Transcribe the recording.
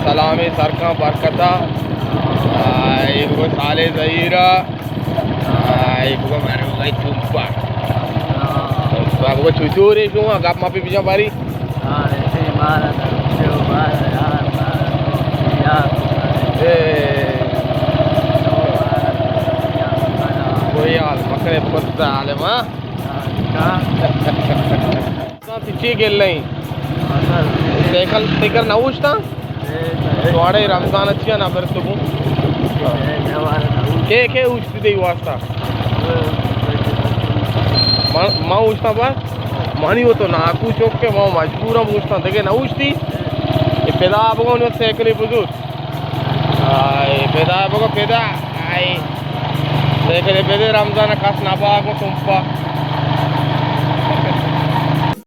سلامے سرکاں برکتا۔ آ، اے بگو سالے زہیرا۔ آ، اے بگو مرو گئی چوپا۔ چوپا بگو چوچورے شما گپ ما پہ بجا باری۔ اے۔ کوئی حال مکنے بگو ظالم، ہاں؟ تئی چی گلہ ایں؟ سائیکل تئی کر نہ اوشتاں؟ تو اڑے رمضان اچیا نہ برتگوں۔ کے کے اوشتی تئی واسطہ؟ من، من اوشتاں بس۔ منی وہ تو ناکو چوک کے، من مجبورم اوشتاں، دگہ نہ اوشتی۔ اے پدا بگو نو سائیکل بزور۔ آئے، پدا بگو پدا۔ آئے۔ لیکن اے بدے رمضان کس نہ باگو تمپا۔